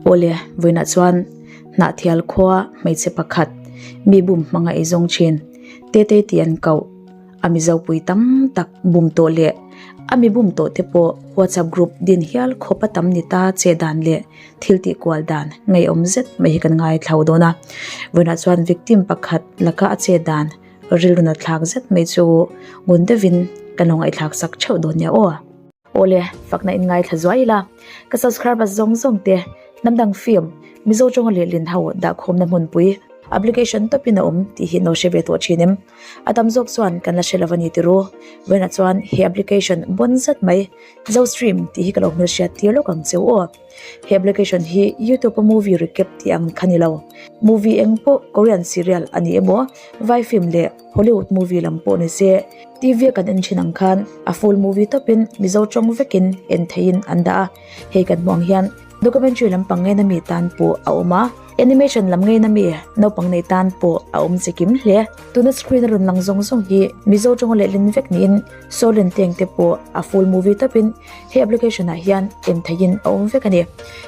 Awle, vawiinah chuan Hnahthial khua hmeichhe pakhat mi bum hmanga ei zawng thin Tetei tih an koh. A Mizo pui tam tak bum tawh leh a mi bum tawh te pawh WhatsApp group din hial khawp a tam ni ta che dan leh thil tih kual dan ngeiawm zet mai hi kan ngaithla dawn a. Vawiinah chuan victim pakhat laka a che dan rilru na thlak zet mai chu ngun deuhin kan lo ngaihthlak sak theuh dawn nia aw. Awle, fakna in ngaithla zuai ila, ka subscribers zawng zawng te hnam dang film Mizo tawnga lehlin ho dahkhawmna hmunpui application tawpin a awm tih hi no hre ve tawh thin em? A tam zawk chuan kan la hre lo a ni tiru. Vawiinah chuan he application bon zet mai Zostream tih hi ka lo hmelhriat tir lawk ang cheu aw. He application hi YouTube a movie recap tih ang kha ni lo. Movie eng pawh Korean serial a ni emaw, vai film leh Hollywood movie lam pawh ni se, TV a kan en thin ang khan a full movie tawpin Mizo tawng vekin en theihin an dah a. Hei kan hmuh ang hian documentary lampang ngeina mi tan pawh a awm a, animation lam ngeina mi naupang nei tan pawh a awm che kim hle. Tuna screen a rawn lang zawng zawng hi Mizo tawnga lehlin vek niin Solen teng te pawh a full movie tawpin he application ah hian en theihin a awm vek a ni.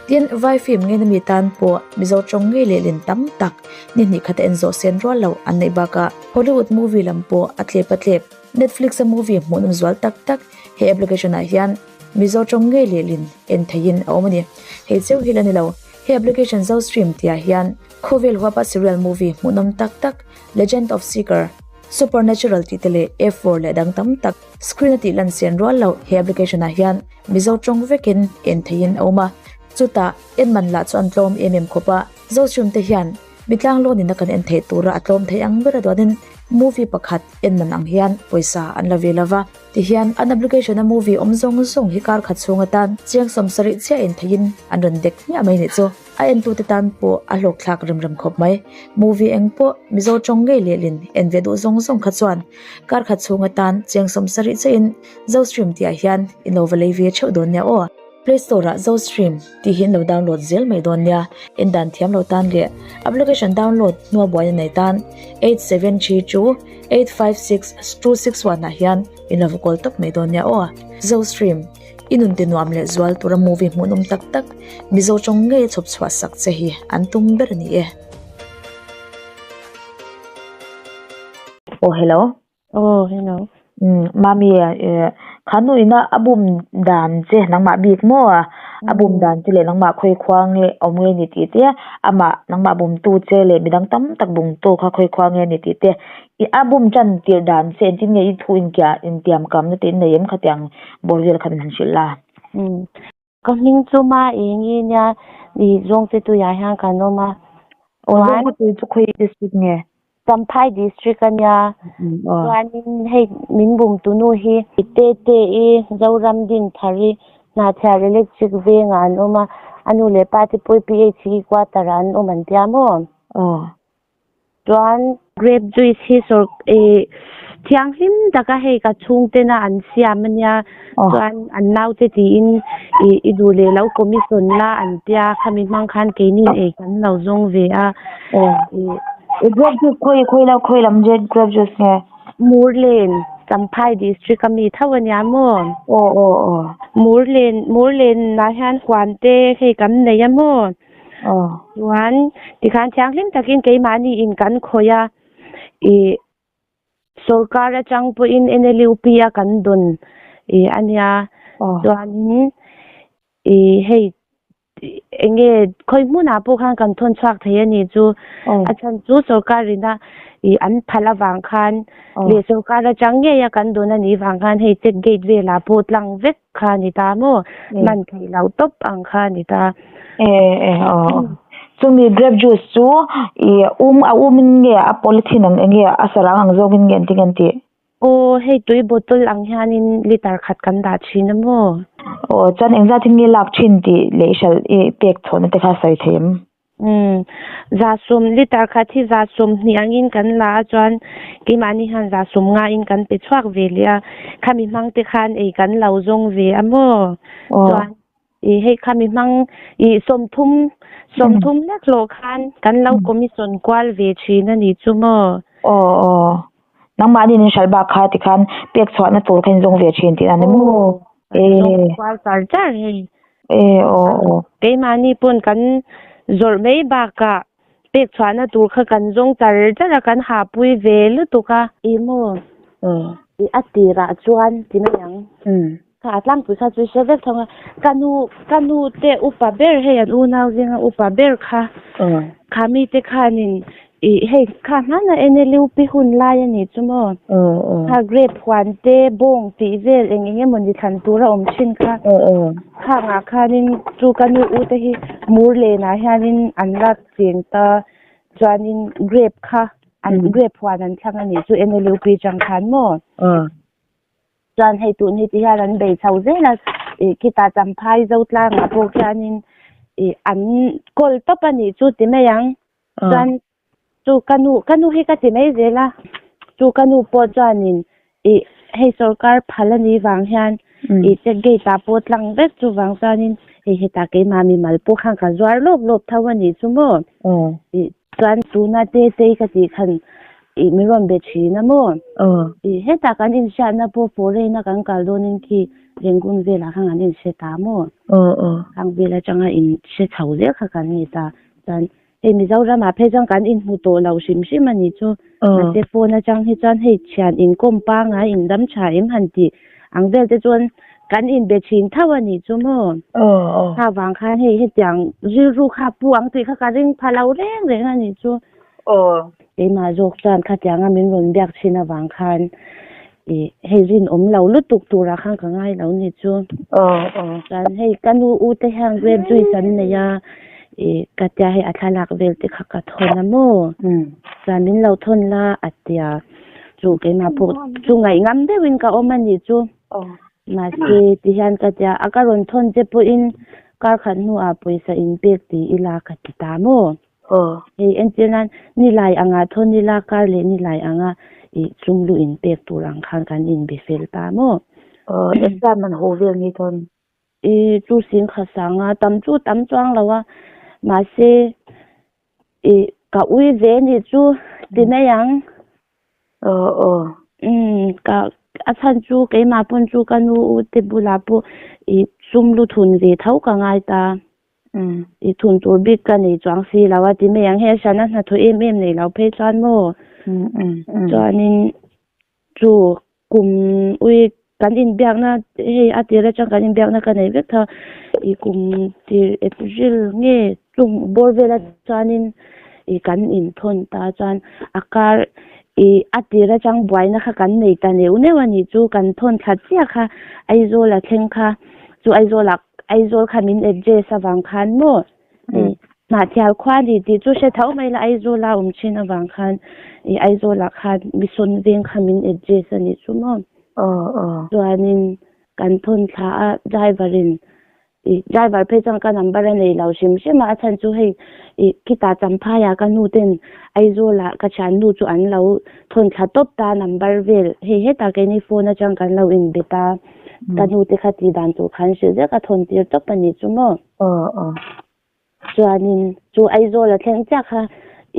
Tin, vai film ngeina mi tan pawh Mizo tawng ngei lehlin tam tak ni hnih khat a en zawh sen rual loh an neih bakah Hollywood movie lam pawh a tlep a tlep. Netflix a movie hmuhnawm zual tak tak he application ah hian Mizo tawng ngei lehlin en theihin a awm a ni. Hei cheu hi la ni lo, he application Zostream tihah hian khawvel huapa serial movie hmuhnawm tak tak Legend of Seeker, Supernatural tih te leh F4 leh dang tam tak screen a tih lan sian rual loh he application ah hian Mizo tawng vekin en theihin a awm a. Chutah en man lah chu an tlawm em em khawp a, Zostream te hian Mitlang loan in a kan en theih tura a tlawm theih ang ber a duanin movie pakhat en man ang hian pawisa an la ve lova. Tihian an application a movie awm zawng zawng hi kar khat chhung atan chiang 70 chiah en theihin an rawn dek hmiah mai nih chu. A entute tan pawh a hlawk thlak rem rem khawp mai. Movie eng pawh Mizo tawng ngei lehlin en ve duh zawng zawng kha chuan kar khat chhung atan chiang 70 chiah in Zostream tih ah hian in lo va lei ve theuh dawn nia aw. Play Store ah Zostream tih hi an lo download zel mai dawn nia. En dan thiam lo tan leh application download hnua buaina nei tan 8732 856 261 ah hian in lo va call tawp mai dawn nia aw. Zostream i nun ti nuam leh zual tura movie hmuhnawm tak tak Mizo tawng ngei a chhawp chhuah sak che hi an tum ber a ni e. Aw hello. Aw hello. Umm mami eh kha nu ina a bum dan che nangmah bik maw a a bum dan che leh nangmah khawi khua nge awm nge ni tih te amah nangmah bum tu che leh midang tam tak bum tu kha khawi khua nge ni tih te ih a bum tan tirh dan che engtin nge i thu inkiah intiam kam na te in nei em khatiang bawr vel kha min han hrilh la. Umm ka hming chu ma eng i nia ih zawng te tuiah hian kan awm a. Aw zawng te tui chu khawi district nge? Champhai district a nia. Chuanin hei min bum tunu hi Tete i Zoram Dinthar i Hnahthial Electric vengah an awm a, a nu leh pa te pawh PHE quarter ah an awm an tia maw? Aw. Chuan grape juice hi sawr ih thianghlim taka hei ka chhungtena an siam a nia chuan an naute tiin ih i duh leh lo commission la an tia khami hmang khan keini ei kan lo zawng ve a ih grape juice khawi khawi lo khawi lam grape juice nge? Murlen Champhai district a mi tho a nia maw? Aw aw aw. Murlen Murlen ah hian huan te hei kan nei a maw? Chuan tikhan thianghlim takin keimahni in kan khawih a, ih sorkar atang pawhin NLUP a kan dawn ih a nia. Chuanin ih hei eng nge khawi hmunah pawh khan kan thawn chhuak thei a ni chu. A chhan chu sorkar ina ih an phal avang khan leh sorkar atang ngei a kan dawn a nih vang khan hei check gate velah pawh tlang vek kha a ni ta maw? Man theih loh tawp ang kha a ni ta. E e aw. Chumi grape juice chu i um a um in nge a polythene ang enge a sarang ang zawk in nge an ti nge an tih? Aw hei tui bottle ang hianin liter khat kan dah thin a maw? Aw chuan engzat in nge lak thin tih leh i hralh i pek chhuahna te kha sawi thei em? Umm 110 liter khat hi 120 angin kan la a chuan keimahni hian 150 in kan pe chhuak ve leh a khami hmang te khan ei kan lo zawng ve a maw chuan ih hei khami hmang ih 30 30 lek hlawh khan kan lo commission kual ve thin a ni chu maw. Aw aw nangmahni in hralh bak kha tikhan pek chhuahna tur kha in zawng ve thin tih a ni maw? Aw zawng kual char char hei. E aw aw. Keimahni pawn kan zawrh mai bakah pek chhuahna tur kha kan zawng char char a, kan hahpui ve lutuk a. Ih maw? Ih a tirah chuan ti mai ang. Kha a tlangpui kha chu hre vek thawng a, ka nu ka nu te upa ber hei an unau zinga upa ber kha kha mite khanin ih hei kha hmana NLUP hun lai a nih chu maw? Kha grape huan te bawng tih vel eng eng emawni thlan tur a awm thin kha. Khangah khanin chu ka nu u te hi mur lenah hianin an la cheng ta chuanin grape kha an grape huan an thlang a nih chu NLUP chang khan maw? Chuan hei tun hi ti hian an bei chho zel a, ih khitah Champhai Zotlangah pawh khianin ih an kawl tawp a nih chu ti mai ang. Chuan chu ka nu ka nu hi ka ti mai zel a, chu ka nu pawh chuanin ih hei sorkar phal a nih vang hian ih check gate ah pawh tlang vek chuvang chuanin hei hetah keimah mimal pawh khan ka zuar lawp lawp tho a nih chu maw. Ih chuan tuna te tei ka tih khan ih min rawn be thin a maw. Ih hetah kan inhriatna pawh foreign a kan kal dawnin khi Rangoon velah khan kan inhre ta maw. Khang vel atanga inhre chho zel kha kan ni ta. Chuan Hei Mizoramah phei chuan kan inhmu tawh lo hrim hrim a nih chu. Mahse phone atang hi chuan hei thian inkawm pangai indam tha em han tih ang vel te chuan kan inbe thin tho a nih chu maw. Kha vang khan hei hetiang rilru kha pu ang tih kha ka ring pha lo reng reng a nih chu. Keimah zawk chuan khatianga min rawn biak thin avang khan ih hei rinawm lo lutuk turah khan ka ngai lo ni chu. Chuan hei ka nu u te hian grape juice an nei a, ih ka tia hei a thlalak vel te kha ka thawn a maw. Chuan min lo thawn la a tia chu keimah pawh chu ngaih ngam deuhin ka awm a nih chu. Mahse ti hian ka tia a ka rawn thawn che pawhin kar khat hnuah pawisa inpek ti ila ka ti ta maw. Hei entir nan nilai anga thaw nila kar leh nilai anga ih chunglu in pek tur ang khan kan inbe fel ta maw? Aw, exam man haw vel ni thawn. Ih chu sing kha sanga tam chu tam chuang lo a, mahse ih ka ui ve ni chu ti mai ang. Aw aw. Umm ka a chhan chu keimah pawn chu ka nu u te bulah pawh ih sum lu thun ve tho ka ngai ta. I thun tur bik ka nei chuang si lo a ti mai ang. Hei a hran a hnathawh em em nei lo phei chuan maw? Chuanin chu kum ui kan inbiakna hei a tir atang kan inbiakna ka nei vek tha. I kum tir April nge chung bawr vel chuanin i kan inthawn ta chuan a kar i a tir atang buaina kha kan nei ta neuh neuh a nih chu kan thawn thla chiah kha Aizawl a thleng kha chu Aizawl ah Aizawl kha min address avang khan maw i Hnahthial khua ni tih chu hre tho mai la Aizawl a awm thin avang khan i Aizawl ah khan Mission veng kha min address a nih chu maw. Chuanin kan thawn thla a driver in i driver phei chuan ka number a nei lo hrim hrim a, a chhan chu hei i khitah Champhai ah ka nu ten Aizawl ah ka thiannu chu an lo thawn thla tawp ta number vel hei hetah keini phone atang kan lo inbe ta. Ka nu te kha tih dan tur khan hrilh zek a thawn tir tawp a nih chu maw? Chuanin chu Aizawl a thleng chiah kha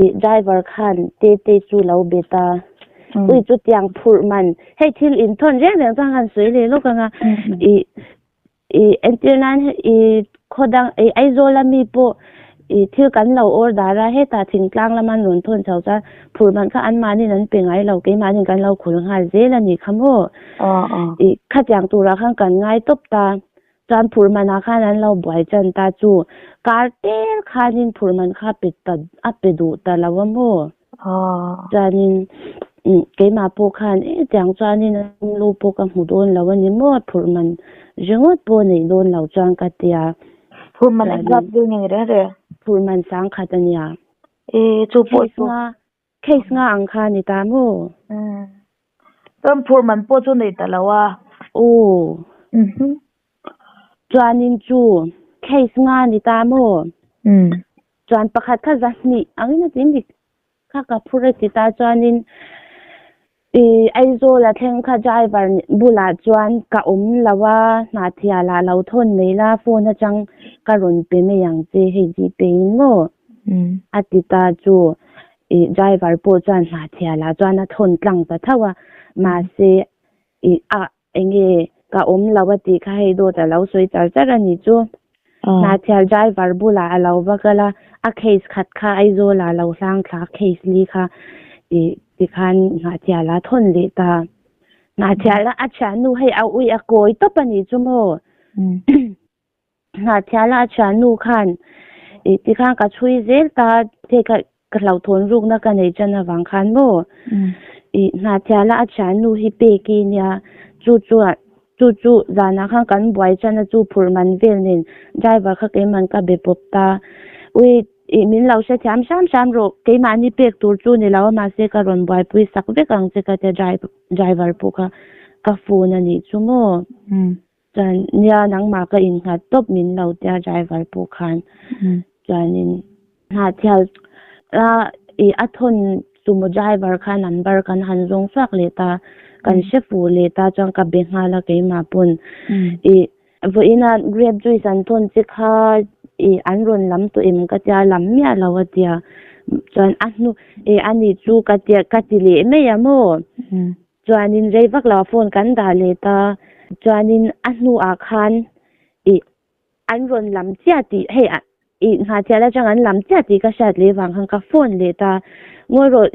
ih driver khan Tetei chu lo bet a, ui chutiang phurh man hei thil inthawn reng reng chuan khan sawi leh lawk ang a, ih ih entir nan ih khaw dang ih Aizawl a mi pawh ih thil kan lo order a hetah thingtlang lama an rawn thawn chho chuan phurh man kha anmahniin an pe ngai lo keimahniin kan lo khul nghal zel a nih kha maw? Ih khatiang turah khan kan ngai tawp ta chuan phurh manah khan an lo buai chan ta chu kar tel khanin phurh man kha pe ta a pe duh ta lo a maw? Chuanin keimah pawh khan e tiang chuanin lu pawh ka hmu dawn lo a ni maw phurh man ringawt pawh neih dawn lo chuan ka tia. Phurh man engzat vel nge ni reng reng? Phurh man sangkhat a nia. E chu pawh chu. Case nga ang kha a ni ta maw? Chuan phurh man pawh chu nei ta lo a. Aw. Chuanin chu case nga a ni ta maw? Chuan pakhat kha zahnih angin a ti dik kha ka phur a ti ta chuanin i Aizawl a thleng kha driver bulah chuan ka awm lo a, hnahthial ah lo thawn mai la phone atang ka rawn pe mai ang che hei gpay in maw a ti ta chu i driver pawh chuan hnahthial ah chuan a thawn tlang ta tho a mahse i a enge ka awm lo a tih kha hei dawt a lo sawi char char a ni chu. Hnahthial driver bulah a lo va kal a, a case khat kha Aizawlah a lo hlang thla a, case li kha ih tikhan Hnahthial a thawn leh ta. Hnahthial a thiannu hei a ui a kawi tawp a nih chu maw? Hnahthiala a thiannu khan ih tikhan ka chhui zel ta, hei ka ka hlauhthawn rukna ka nei tan avang khan maw ih Hnahthiala a thiannu hi pek i nia chu chuan chu chu zanah khan kan buai tan a chu phurh man vel nen driver kha keiman ka be pawp ta ui ih min lo hrethiam hram hram rawh keimahni pek tur chu ni lo a mahse ka rawn buaipui sak vek ang che ka tia driver pawh kha ka phone a nih chu maw. Chuan nia nangmah ka innghat tawp min lo tia driver pawh khan chuanin Hnahthial a ih a thawn sumo driver kha number kan han zawng chhuak leh ta kan hre fuh leh ta chuan ka be nghal a keimah pawn ih vawiina grape juice an thawn che kha ih an rawn lam tawh em ka tia lam miah lo a tia chuan a hnu ih ani chu ka tia ka ti leh mai a maw. Chuanin rei vak lo phone kan dah let a, chuanin a hnuah khan ih an rawn lam chiah tih hei ih Hnahthial atang an lam chiah tih ka hriat leh vang khan ka phone let a, ngawi rawh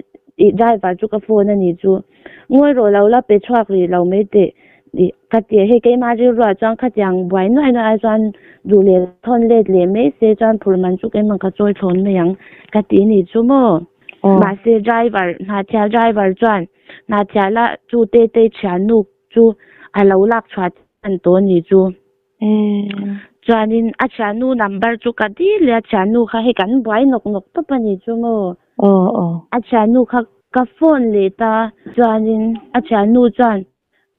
ih driver chu ka phone a nih chu, ngawi rawh lo la pe chhuak rih lo mai teh ih ka ti a, hei keimah rilruah chuan khatiang buai nuai nuai ai chuan duh leh thawn let leh mai se chuan phurh man chu keimah ka chawi thlawn mai ang ka ti nih chu maw. Mahse driver Hnahthial driver chuan Hnahthiala chu Tetei thiannu chu a lo lak chhuah tan tawh a ni chu. Chuanin a thiannu number chu ka dil leh a thiannu kha hei kan buai nawk nawk tawp a ni chu maw. A thiannu kha ka phone leh ta chuanin a thiannu chuan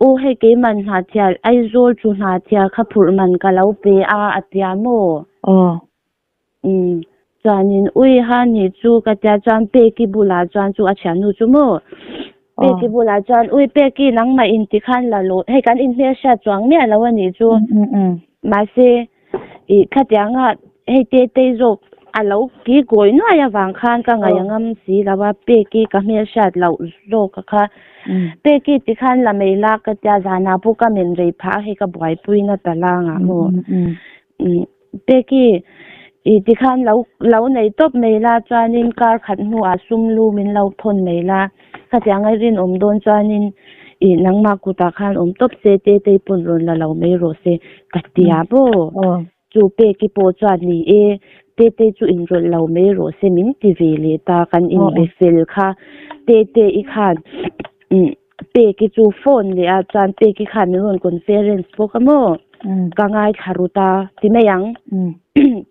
aw hei keiman Hnahthial Aizawl chu Hnahthial kha phurh man ka lo pe a a tia maw. Umm chuanin ui ha ni chu ka tia chuan Peki bulah chuan chu a thiannu chu maw Peki bulah chuan ui Peki nangmah in ti khan la lawh hei kan inhmel hriat chuang miah lo a nih chu mahse ih khatianga hei Tetei zawk a lo ki kawi nuai avang khan ka ngaih a ngam si lo a Peki ka hmel hriat loh zawk a kha Peki ti khan la mai la ka tia zanah pawh ka men rei phah a hei ka buaipui na ta langah maw Umm Peki i tikhan lo lo nei tawp mai la chuanin kar khat hnuah sum lu min lo thawn mai la khatiang a rinawm dawn chuanin i nangmah kutah khan awm tawp se te tei pawn rawn la lo mai rawh se ka tia maw chu Peki pawh chuan ni e te te chu inrawlh lo mai rawh se min ti ve leh ta kan inbe fel kha te te i khan umm Peki chu phone leh ah chuan Peki khan min rawn conference bawk a maw? Ka ngaithla ru ta ti mai ang.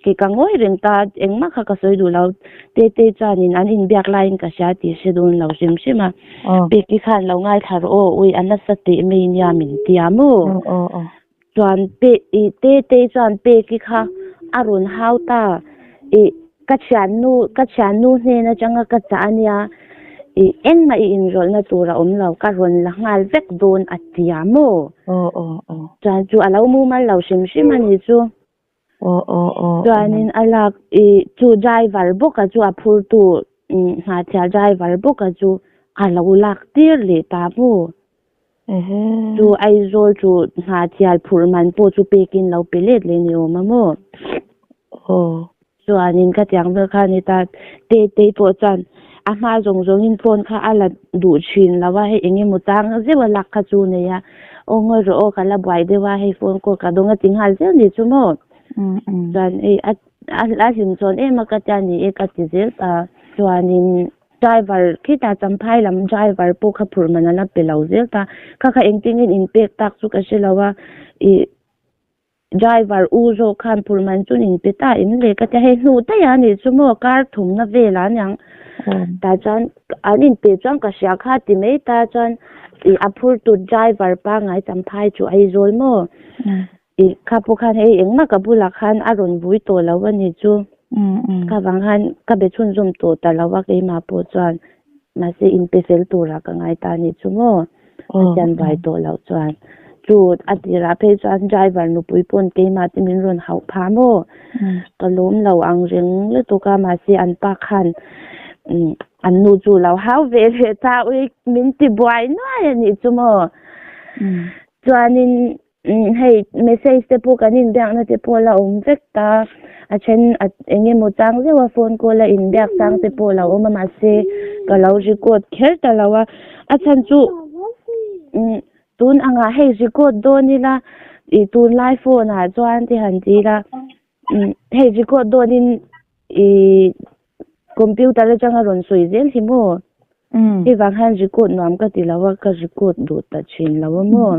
Kei ka ngawi reng ta engmah kha ka sawi duh lo. Tetei chuanin an inbiak laiin ka hria tih hre dawn lo hrim hrim a. Peki khan lo ngaithla rawh aw ui a nasa teh mai nia min tia maw? Chuan pe ih Tetei chuan Peki kha a rawn hau ta ih ka thiannu ka thiannu hnen atanga ka chah a nia ih engmah i inrawlhna tur a awm lo ka rawn la nghal vek dawn a tia maw? Chuan chu a lo mumal lo hrim hrim a ni chu. Chuanin a lak ih chu driver bawka chu a phurtu hnahthial driver bawka chu a lo lak tir leh ta maw? Chu Aizawl chu hnahthial phurh man pawh chu pekin lo pe let leh ni awm a maw? Chuanin khatiang vel kha a ni ta. Tetei pawh chuan a hma zawng zawngin phone kha a la duh thin lo a, hei eng emaw chang zeuh a lak kha chu nei a, aw ngawi rawh aw ka la buai deuh a, hei phone call ka dawng a ti nghal zel ni chu maw? Chuan hei a a hlim chhawn em a ka tia ni e ka ti zel ta. Chuanin driver khitah Champhai lam driver pawh kha phurh man a la pe lo zel ta, kha kha engtin inpek tak chu ka hre lo a, ih. Driver u zawk khan phur man chu nin pe ta em le ka tia hei hnuh daih a nih chu maw car thumna velah a niang tah chuan an in pe chuan ka hria kha ti mai ta chuan ih a phur tu driver pangngai champhai chu Aizawl maw ih kha pawh khan hei engmah ka bulah khan a rawn vui tawh lo a nih chu kha vang khan ka be chhunzawm tawh ta lo a keimah pawh chuan mahse in pe fel turah ka ngai ta a nih chu maw. A chian vai tawh loh chuan chu a tirah phei chuan driver nupui pawn keimah te min rawn hauh phah maw? Ka lawm lo ang reng lutuk a mahse an pa khan an nu chu lo hau ve leh ta ui min ti buai nuai a nih chu maw? Chuanin. Hei message te pawh kan inbiakna te pawh la awm vek ta, a then a eng emaw chang zeuh a phone call a inbiak chang te pawh lo awm a mahse ka lo record kher ta lo a, a chhan chu tun angah hei record dawn ila ih tunlai phone ah chuan te han ti ila hei record dawnin ih computer atanga rawn sawi zel hi maw. Hei vang hian record nuam ka ti lo a, ka record duh ta thin lo a maw?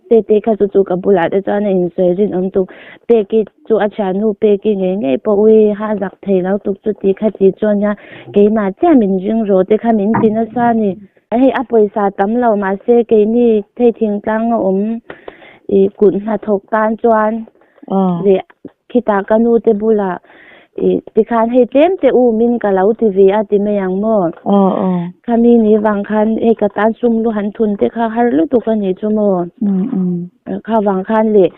Tete kha chu chu ka bulah te chuan a insawi rinawm tuk. Peki chu a thiannu Peki ngei ngei pawh ui ha zak thei lo tuk chu ti kha ti chuan nia keimah chiah min ring rawh te kha min ti nasa a ni. Hei a pawisa tam lo mahse keini thei thingtlang a awm ih kut hnathawk tan chuan leh Khitah ka nu te bulah ih tikhan hei tlem teh u min ka lo ti ve a ti mai ang maw? Khami ni vang khan hei ka tan sum lu han thun te kha har lutuk a nih chu maw? Kha vang khan leh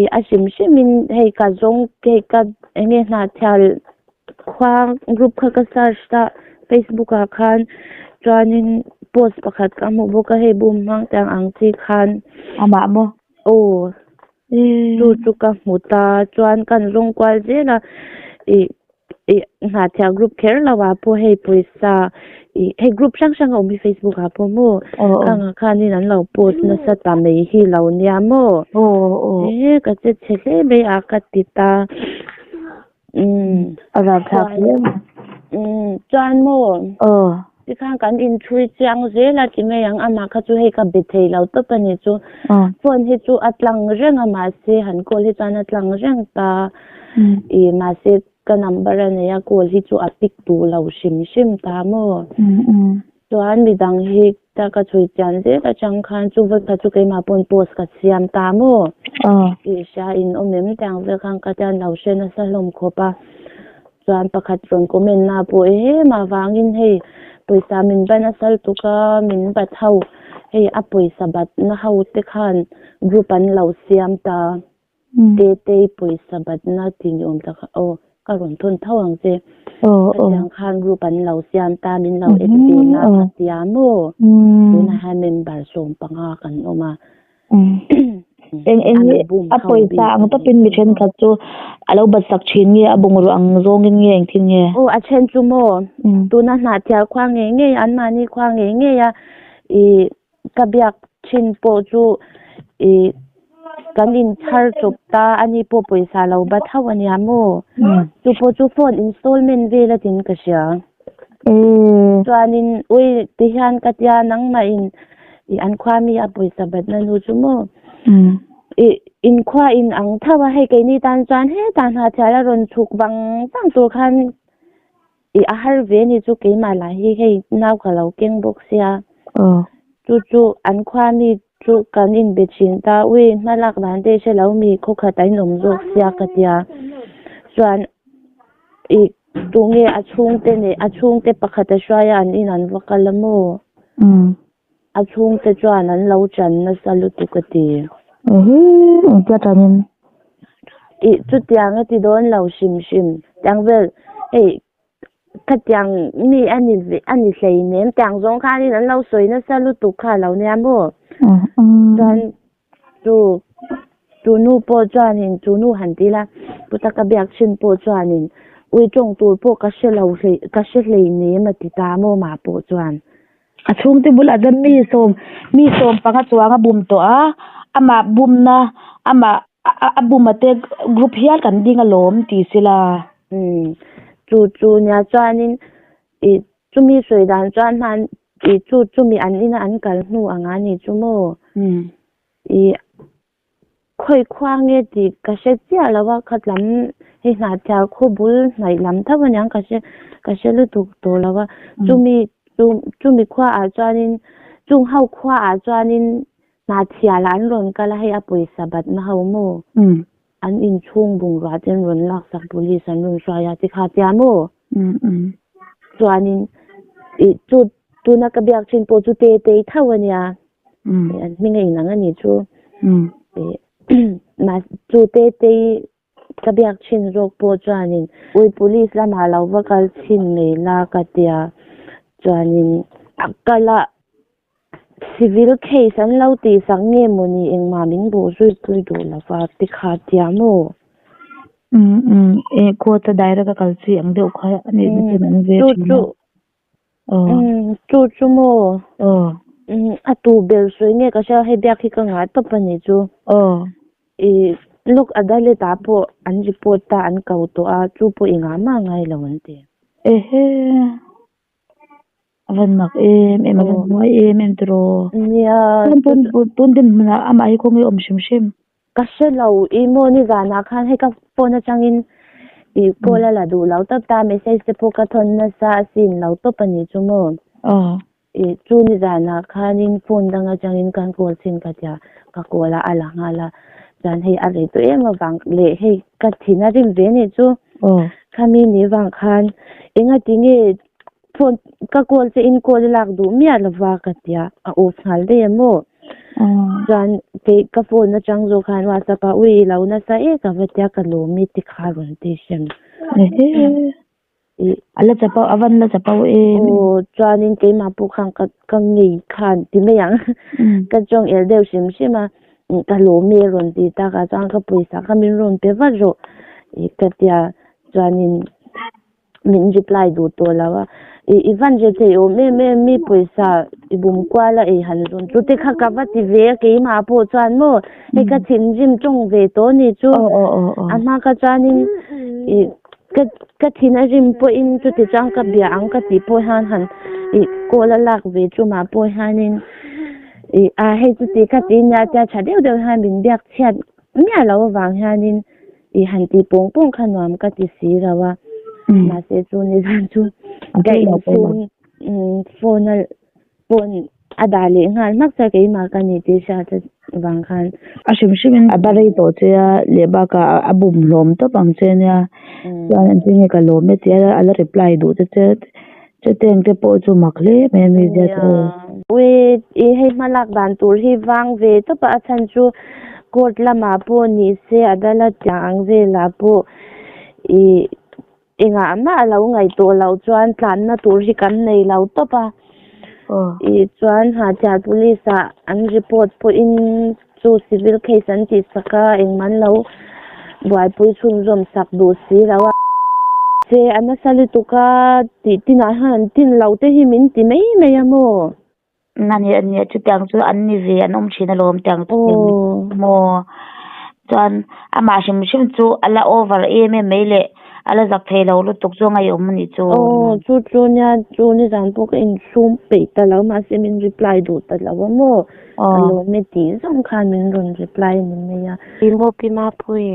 ih a hrim hrim in hei ka zawng hei ka eng nge hnahthial khua group kha ka search ta Facebook ah khan chuanin post pakhat ka hmuh bawk a hei bum hmang tiang ang chi khan. Amah maw? Aw. Chu chu ka hmu ta chuan kan zawng kual zel a ih ih hnahchhiah group kher lo ah pawh hei pawisa ih hei group hrang hrang a awm hi facebook ah pawh maw khang ah khanin an lo post nasa ta mai hi lo nia maw e ka che chhe hle mai a ka ti ta umm A rapthlak hle mai. Umm chuan maw? Aw. Tikhan kan inchhui chiang zel a ti mai ang amah kha chu hei ka be thei lo tawp a ni chu. Phone hi chu a tlang reng a mahse han call hi chuan a tlang reng ta. Ih mahse ka number a nei a call hi chu a pick duh lo hrim hrim ta maw? Chuan midang hi ta ka chhui chian zel atang khan chu vawikhat chu keimah pawn post ka siam ta maw? Tih hria in awm em tiang vel khan ka tian lo hre nasa hlawm khawp a. Chuan pakhat rawn comment na pawh e hemah vangin hei pawisa min ban a sal tuk a min bat ho hei a pawisa bat na ho te khan group an lo siam ta. Tetei pawisa batna tih ni awm tak kha aw ka rawn thawn tho ang che. Khatiang khan group an lo siam ta min lo en ve la ka tia maw? Tunah hian member 15 kan awm a. Eng eng nge a pawisa ang tawpin mi thenkhat chu a lo bat sak thin nge a bungraw ang zawngin nge engtin nge? Aw a then chu maw tuna hnahthial khua ngei ngei anmahni khua ngei ngei a ih Ka biak thin pawh chu ih kan inchhar chawp ta a ni pawh pawisa lo bat hauh a nia maw? Chu pawh chu phone installment vel a tin ka hria. Chuanin ui tihian ka tia nangmah in ih an khua mi a pawisa batna nu chu maw? Ih inkhua in ang tho a hei keini tan chuan hetah hnahthial a rawn chhuk vang vang tur khan I a har ve ni chu keimah lah hi hei nau ka lo keng bawk sia. Chu chu an khua mi chu kan inbe thin ta ui hma lak dan te hre lo mi khaw khat a inawm zawk sia ka tia. Chuan i tunge a chhungte nen a chhungte pakhat a hruai a an in an va kal a maw? A chhungte chuan an lo chan nasa lutuk a ti. Ehe, engtia chanin? Ih, chutiang a ti dawn lo hrim hrim. Tiang vel, hei, khatiang mi a ni a ni hleinem. Tiang zawng khanin an lo sawi nasa lutuk kha a lo nia maw? Chuan chu, chu nu pawh chuanin, chu nu han ti ila, puta ka biak thin pawh chuanin, ui tawng tur pawh ka hre lo hlei, ka hre hleinem a ti ta maw mah pawh chuan. A chhungte bulah chuan mi sawm mi sawm panga chuang a bum tawh a, amah bumna amah a buma te group hial kan ding alawm ti sela. Umm chu chu nia chuanin ih chumi sawi dan chuan hman ih chu chumi an ina an kal hnu anga ni chu maw? Ih Khawi khua nge tih ka hre chiah lo a, kha lam hei hnahthial khaw bul hnaih lam tho aniang ka hre ka hre lutuk tawh lo a, chumi chu chumi khuaah chuanin chung ho khuaah chuanin hnahthial ah an rawn kal a, hei a pawisa batna ho maw an inchhung bungrua te an rawn laksak police an rawn hruai a tikha tia maw chuanin ih chu tuna ka biak thin pawh chu Tetei tho ania. An hming a inang a nih chu. Chu te te ka biak thin zawk pawh chuanin ui police lamah lo va kal chhin mai la ka tia. Chuanin a kal a Civil case an lo tihsak nge mawni engmah min bawhzui pui duh lova tikha tia maw? Umm umm e court a direct a kal chi ang deuh kha a nih na chuan an ve thin a. Aw. Umm chu chu maw? Aw. Umm a tu ber sawi nge ka hria hei biak hi ka ngah tawp a nih chu. Aw. I Lok Adalet ah pawh an report a an ko tawh a chu pawh i ngah mah ngai lo an ti. Ehe. A van mak em em a van hnuai em em tiraw. Nia. Tun tun dinhmunah amah hi khawnge awm hrim hrim. Ka hre lo i maw nizanah khan hei ka phone atangin i call a la duh lo tawp ta message te pawh ka thawn nasa a sin lo tawp a nih chu maw. I chu nizanah khanin phone dang atangin kan call chhin ka tia ka call a a la nghal a chuan hei a rei tawh em avang leh hei ka thin a rim ve a nih chu. Khami ni vang khan engati nge Phone ka call che in call i lak duh miah lova ka tia a off nghal daih a maw? Chuan kei ka phone atang zawk khan whatsapp ah ui i lo nasa e ka va tia ka lawm i ti kha rawn ti hrem. A la chap a van la chap au em. Aw chuanin keimah pawh khan ka ka ngei khan ti mai ang ka tawng el deuh hrim hrim a ka lawm e rawn ti takah chuan ka pawisa kha min rawn pe vat rawh ka tia chuanin min reply duh tawh lo a, i i van hre thei awm em em mi pawisa i bum kual a ei han zawn chu te kha ka va ti ve a keimah pawh chuan maw hei ka thinrim tawng ve tawh a ni chu a hma kha chuanin i ka ka thin a rim pawhin chuti chuan ka bia ang ka tih pawh hian han i call a lak ve chumah pawh hianin i a hei chuti kha ti nia tia tha deuh deuh hian min biak chhiat miah loh avang hianin. I han tih pawng pawng kha nuam ka ti si lo a, mahse chu nizan chu ka insum phone a phone a dah leh nghal hmak chuan keimah ka ni tih hriat vang khan. A hrim hrim in a ba rei tawh che a, leh bakah a bum hlawm tawp ang che nia, chuan engtin nge ka lawm e tih a la reply duh che che che te ang te pawh chu mak hle mai a mi zia chu. Ui i hei hmalak dan tur hi vang ve tawp a, a chhan chu court lamah pawh ni se adalat tiang ang velah pawh i engah mah a lo ngaihtuah loh chuan tlanna tur hi kan nei lo tawp a, i chuan Hahchhiat police ah an report pawhin chu civil case an tih sak a engmah an lo buaipui chhunzawm sak duh si lo a. Che a nasa lutuk a tih tinah hian an tin lo te hi min ti mai mai a maw? A ni a ni chutiang chu an ni ve an awm thin alawm tiang chu maw chuan amah hrim hrim chu a la over em em mai leh a la zak thei lo lutuk chu a ngaihawm a nih chu. Aw chu chu nia chu nizan pawh ka insum peih ta lo mahse min reply duh ta lo a maw ka lawm e tih zawng khan min rawn reply a ni mai a. Pi maw pi Mapui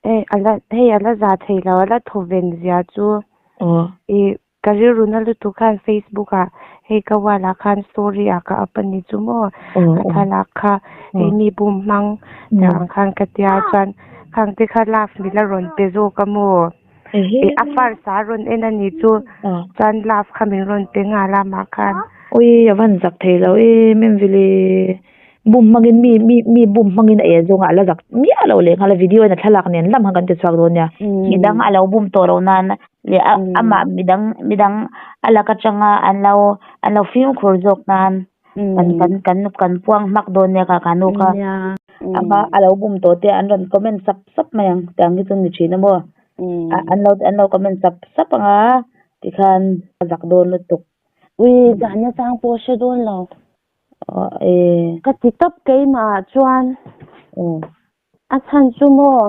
Hei a la hei a la za thei lo a la thaw ven zia chu i ka rilru na lutuk khan facebook ah hei ka wall ah khan story ah ka up a ni chu maw ka thlalak kha hei mi bum hmang tah ang khan ka tia chuan khang te kha love min la rawn pe zawk a maw i a first a rawn en a ni chu chuan love kha min rawn pe nghal a mah khan. Ui a van zak thei lo em em vile. Bum hmangin mi mi mi bum hmangin a eh zawngah a la zak miah lo leh nghal a video in a thlalak nen lam khan kan ti chhuak dawn nia. Midang a lo bum tawh loh nan leh a amah midang midang a lak atanga an lo an lo fimkhur zawk nan kan kan kan kan puang hmak dawn nia kha kha nu kha ama a lo bum tawh te an rawn comment sap sap mai ang tiang hi chu ni thin a maw an lo an lo comment sap sap anga tikhan a zak dawn lutuk. Ui zahna chang pawh hre dawn lo. Ka ti tawp keimah ah chuan a chhan chu maw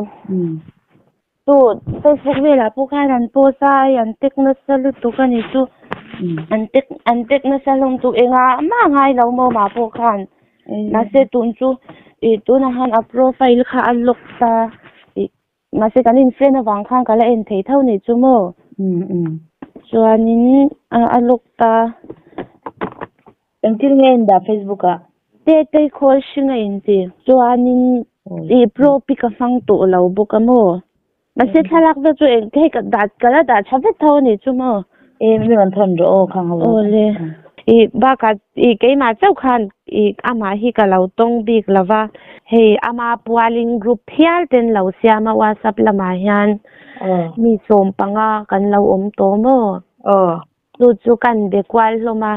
chu facebook velah pawh khan an post a hei an tek nasa lutuk a ni chu an tek an tek nasa hlawm chu engah mah ngai lo maw mah pawh khan mahse tun chu ih tunah khan a profile kha a lock ta ih mahse kan in friend avang khan ka la en thei tho ni chu maw chuanin a lock ta. Engtin nge in dah Facebook ah? Tetei khawl hring a inti. Chuanin i pro pic a hmang tawh lo bawk a maw? Mahse thlalak vel chu eng hei ka dah ka la dah tha vek tho a nih chu maw? E mi rawn thawn rawh aw khang ho. Awle. I bakah i keimah chauh khan i amah hi ka lo tawng bik lo va, hei ama pualin group hial ten lo siam a WhatsApp lamah hian mi 15 kan lo awm tawh maw? Chu chu kan be kual hlawm a.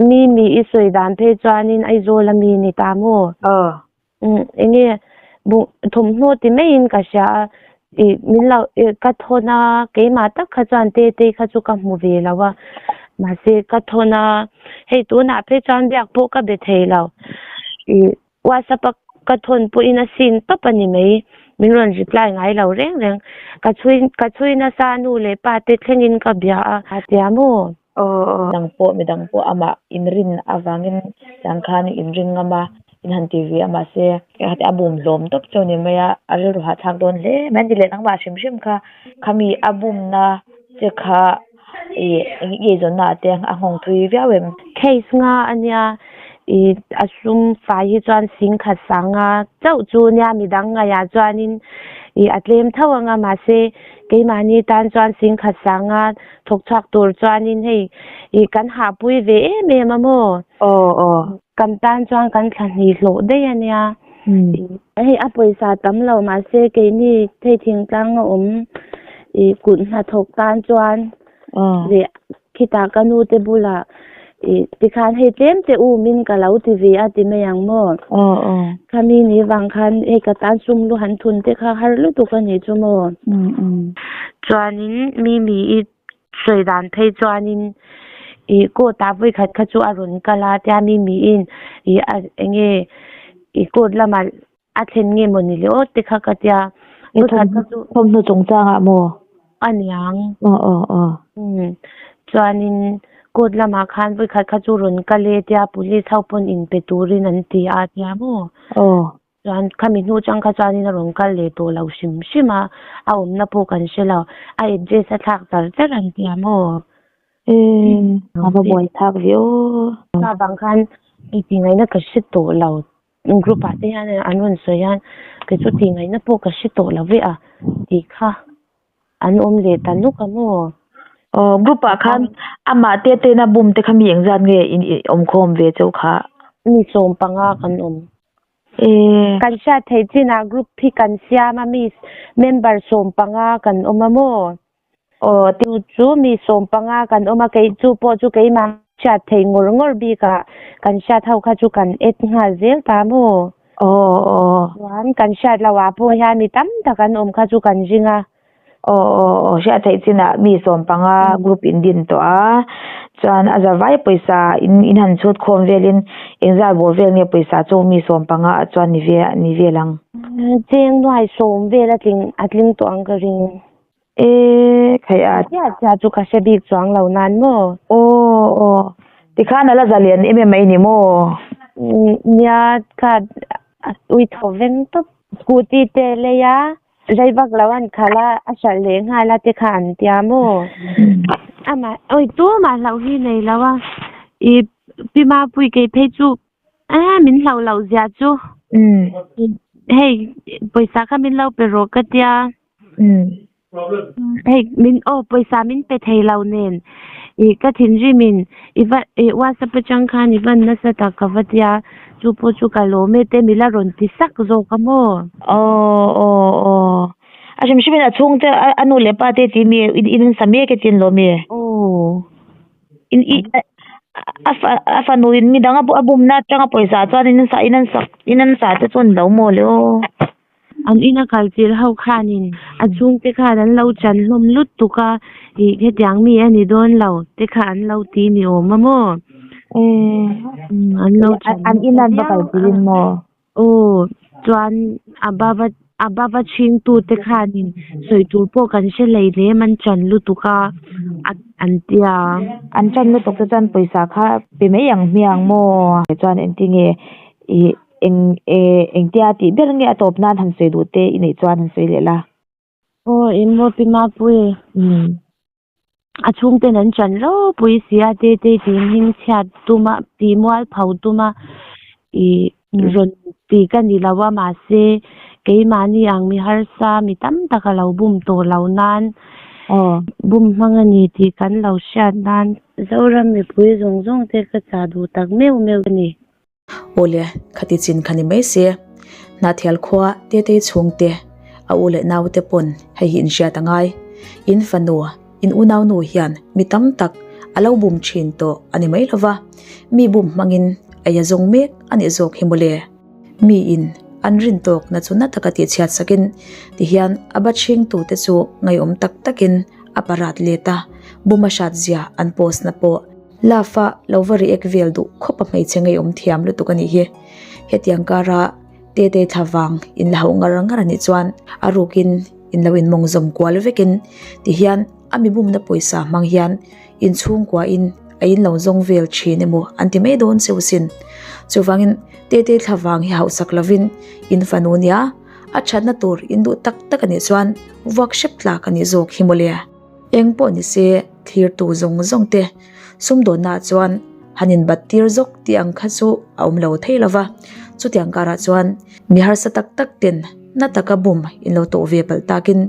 Mi mi i sawi dan phei chuanin Aizawl a mi ni ta maw? Aw. Umm enge bu thawmhnaw ti maiin ka hria a, ih min lo ih ka thawn a keimah tak kha chuan Tetei kha chu ka hmu ve lo a, mahse ka thawn a hei tunah phei chuan biak pawh ka be thei lo, ih WhatsApp a ka thawn pawhin a sin tawp a ni mai, min rawn reply ngai lo reng reng, ka chhui ka chhui nasa nu leh pa te thlengin ka bia a, a tia maw? Aw aw. Dang pawh midang pawh amah inrin avangin tiang khan inring ngam a, in han ti ve a mahse heti a bum hlawm tawp chu a ni mai a, a rilru hahthlak dawn hle mai a ni leh nangmah hrim hrim kha khami a bumna che kha ih eng nge zawnna ah te a nghawng thui viau em? Case nga a nia ih a sum fai hi chuan singkhat sanga chauh chu nia midang ngaihah chuanin ih a tlem tho ang a mahse Keimahni tan chuan singkhat sanga thawk chhuak tur chuanin hei ih kan hahpui ve em em a maw? Aw aw. Kan tan chuan kan thla hnih hlawh daih a nia. Hei a pawisa tam lo mahse keini hei thingtlang a awm ih kut hnathawk tan chuan leh khitah ka nu te bulah ih tikhan hei tlem te um in ka lo ti ve a ti mai ang maw? Aw aw. Khami ni vang khan hei ka tan sum lu han thun te kha har lutuk a ni chu maw? Chuanin mi mi i sawi dan phei chuanin ih court ah vawikhat kha chu a rawn kal a tia mi miin ih a enge ih court lamah A thlen nge maw ni le aw te kha ka tia. I thawmhnaw chungchangah maw? A niang. Aw aw aw. Umm. Chuanin court lamah khan vawikhat kha chu rawn kal e tia police ho pawn inpe turin an ti a tia maw? Aw. Chuan khami hnu chang kha chuanin a rawn kal leh tawh lo hrim hrim a, a awmna pawh kan hre lo. A address a thlak char char an tia maw? Eee. A va buai thlak ve aw. Chuvang khan i tingaihna ka hre tawh lo. Group ah te hian an rawn sawi hian kei chu tih ngaihna pawh ka hre tawh lo ve a tih kha an awm leh ta nuk a maw? Aw group ah khan amah te tena bum te kha mi engzat nge in awm khawm ve chauh kha? Mi 15 kan awm. Ee. Kan hriat theih chinah group hi kan siam a mi member 15 kan awm a maw? Aw chu chu mi 15 kan awm a kei chu pawh chu keimah hriat theih ngawr ngawr bik ah kan hriat ho kha chu kan add nghal zel ta maw? Aw aw. Chuan kan hriat loh ah pawh hian mi tam tak an awm kha chu kan ring a. Aw aw aw hriat theih chinah mi 15 group in din tawh a chuan a zavai pawisa in in han chhut khawm velin engzat bawr vel nge pawisa chu mi 15 ah chuan ni ve ni vel ang. Cheng nuai sawm vel a tling a tling tawh ang ka ring. E khai a. Chiah chiah chu ka hre bik chuang lo nan maw? Aw aw tikhan a la za lian em em mai ni maw? Nia kha ui thaw veng tawp. Scooty te lei a rei vak lo an khalh a a hralh leh nghal a te kha an tia maw? Amah ui tumah hlauh hi nei lo a i Pi Mapui kei phei chu A min hlau loh zia chu. Hei pawisa kha min lo pe rawh ka tia. Hei min aw pawisa min pe thei lo nen ih ka thinrim in i va ih whatsapp atang khan i van nasa tak ka va tia chu pawh chu ka lawm e te mi la rawn ti sak zawk a maw. Aw aw aw a hrim hrim in a chhungte a nu leh pa te tih mi in an sa mek e tin lawm e. Aw. In i a fa a fanu in midang a bumna atanga pawisa chuan in an sa in an sak in an sa te chu an lo maw le aw. An ina kal chilh ho khanin a chhungte khan an lo chan hlawm lutuk a, ih hetiang mi a ni dawn lo te kha an lo ti ni awm a maw? An lo chan An ina an va kal chilh in maw? Aw, chuan a bava a bava chhingtu te khanin sawi tur pawh kan hre hlei hle an chan lutuk a an tia. An chan lutuk te chuan pawisa kha pe mai ang hmiang maw? Chuan engtinge ih Eng e engtia tih ber nge a tawp nan han sawi duh te i neih chuan han sawi leh la. Aw eng maw pi Mapui. Umm. A chhungten an chan ropui si a te te tih hming chhiat tum a tih mual pho tum a ih rawn ti ka ni lo a mahse keimahni ang mi harsa mi tam tak a lo bum tawh lo nan bum hmang a ni tih kan lo hriat nan Zoram mipui zawng zawng te ka chah duh tak meuh meuh a ni. Awle, khati chin kha ni mai se. Hnahthial khua Tetei chhungte, a u leh naute pawn hei hi in hriat a ngai. In fanu, in unau nu hian mi tam tak a lo bum thin tawh a ni mai lova, mi bum hmangin ei a zawng mek a nih zawk hi mawle. Miin an rin tawkna chu na taka tihchhiat sakin tihian a ba chhingtute chu ngaihawm tak takin a parat let a, bum a hrat zia an post na pawh love a lo va react vel duh khawp a hmeichhe ngaihawm thiam lutuk a nih hi. Hetiang kara Tete thla vang in la hauh ngar ngar a nih chuan a rukin in lo inmawng zawm kual vekin tihian a mi bumna pawisa hmang hian inchhungkua in a in lo zawng vel thin emaw an ti mai dawn cheu sin. Chuvangin Tete thla vang hi hauhsak lovin in fanu nia a thatna tur in duh tak tak a nih chuan vuak hrep tlak a nih zawk hi mawle. Eng pawh ni se thlirtu zawng zawng te sumdawnnaah chuan han inbat tir zawk tih ang kha chu a awm lo thei lo va, chutiang karah chuan mi harsa tak tak ten na taka bum in lo tawh ve palh takin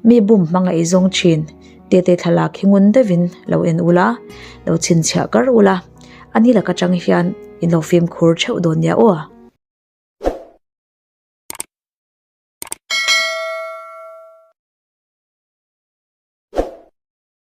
mi bum hmang a eizawng thin Tete thlalak hi ngun deuhin lo en ula, lo chhinchhiah kar ula, a ni lak atang hian in lo fimkhur theuh dawn nia aw.